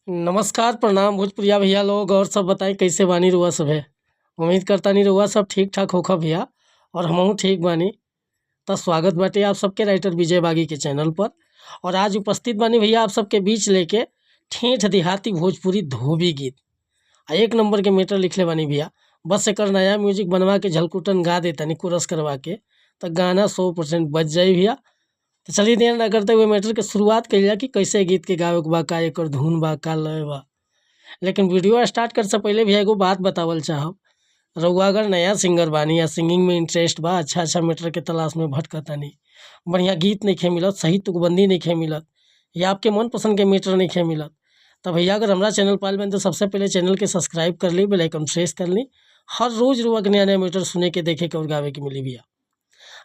नमस्कार, प्रणाम भोजपुरिया भैया लोग। और सब बताई कैसे बानी रउआ सभे। उम्मीद करतानी रउआ सब ठीक ठाक होखब भैया और हमहू ठीक बानी। त स्वागत बाटे आप सबके राइटर विजय बागी के चैनल पर। और आज उपस्थित बानी भैया आप सबके बीच लेके ठेठ देहाती भोजपुरी धोबी गीत। आ एक नंबर के मैटर लिखले बानी भैया। बस एकर नया म्यूजिक बनवा के झलकुटन गा देतानी कोरस करवा के, त गाना 100% बज जाई भैया। तो चलिए देर ना करते हुए मैटर के शुरुआत कइल जाए कि कैसे गीत के गावे के बा, का एकर धुन बा, का लय बा। लेकिन वीडियो स्टार्ट करे से पहले भैया एगो बात बतावल चाहब। रउआ अगर नया सिंगर बानी या सिंगिंग में इंटरेस्ट बा, अच्छा अच्छा मैटर के तलाश में भटकतानी, बढ़िया गीत नइखे मिलत, सही तुकबंदी नइखे मिलत या आपके मनपसंद के मैटर नइखे मिलत, त भैया अगर हमरा चैनल पर आइल बानी तो सबसे पहले चैनल के सब्सक्राइब कर ली, बेल आइकन प्रेस कर ली। हर रोज़ रउआ के नया नया मैटर सुने के, देखे के और गावे के मिली भैया।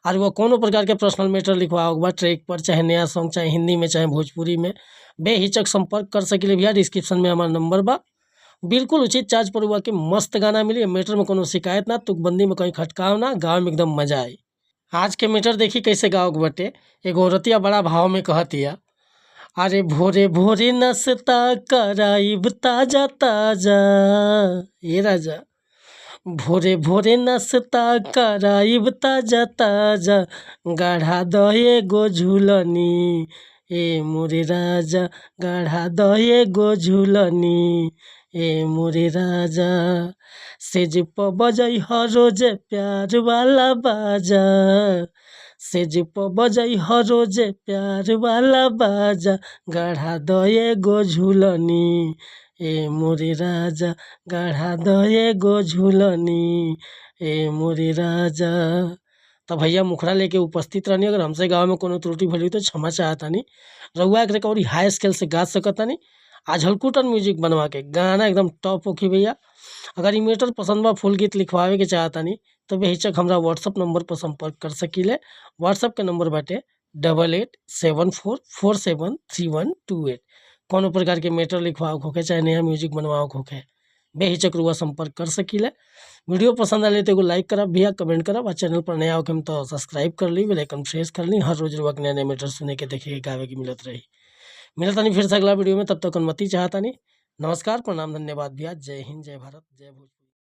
और वो कोनो प्रकार के पर्सनल मैटर लिखवावे के बा ट्रैक पर, चाहे नया सॉन्ग, चाहे हिंदी में चाहे भोजपुरी में, बेहिचक संपर्क कर सकिले भैया। डिस्क्रिप्शन में हमार नंबर बा। बिल्कुल उचित चार्ज पर रउआ के मस्त गाना मिली। मैटर में कोनो शिकायत ना, तुकबंदी में कहीं खटकाव ना, गावे में एकदम मजा आई। आज के मैटर देखी कैसे गावे के बाटे। एगो औरतिया बड़ा भाव में कहतिया, अरे भोरे भोरे नाश्ता कराइब ताजा ताजा, ए राजा भोरे भोरे नाश्ता कराइब ताजा ताजा, गाढ़ा दहे गो झूलनी ए मोरे राजा, गाढ़ा दहे गो झूलनी ए मोरे राजा, सेज प बजई ह रोजे प्यार वाला बाजा, सेज प बजई ह रोजे प्यार वाला बाजा, गाढ़ा दहे गो झूलनी ए मोरे राजा, गाढ़ा दहे गो झूलनी ए मोरे राजा। त भैया मुखड़ा लेके उपस्थित रहनी। अगर हमसे गावे में कोनो त्रुटि भइल होई तो क्षमा चाहतानी। रउआ एकरे के अउरी हाई स्केल से गा सकतानी। आ झलकुटन म्यूजिक बनवा के गाना एकदम टॉप होखी भैया। अगर ई मैटर पसंद बा, फुल गीत लिखवावे के चाहतानी तो बेहिचक हमरा व्हाट्सअप नंबर पर संपर्क कर सकीले। व्हाट्सअप के नंबर बाटे 8874473128। कौनो प्रकार के मैटर लिखवावे के होखे, चाहे नया म्यूजिक बनवावे के होखे, बेहिचक रउआ संपर्क कर सकीले। वीडियो पसंद आइल तो एगो लाइक करब भैया, कमेंट करब आ चैनल पर नया होखेम तो सब्सक्राइब कर ली, बेल आइकन प्रेस कर ली। हर रोज़ रउआ के नया नया मैटर सुने के, देखे के, गावे के मिलत रही। मिलतानी फिर से अगला वीडियो में, तब तक अनुमति चाहतानी। नमस्कार, प्रणाम, धन्यवाद भैया। जय हिंद, जय भारत, जय भोजपुरी।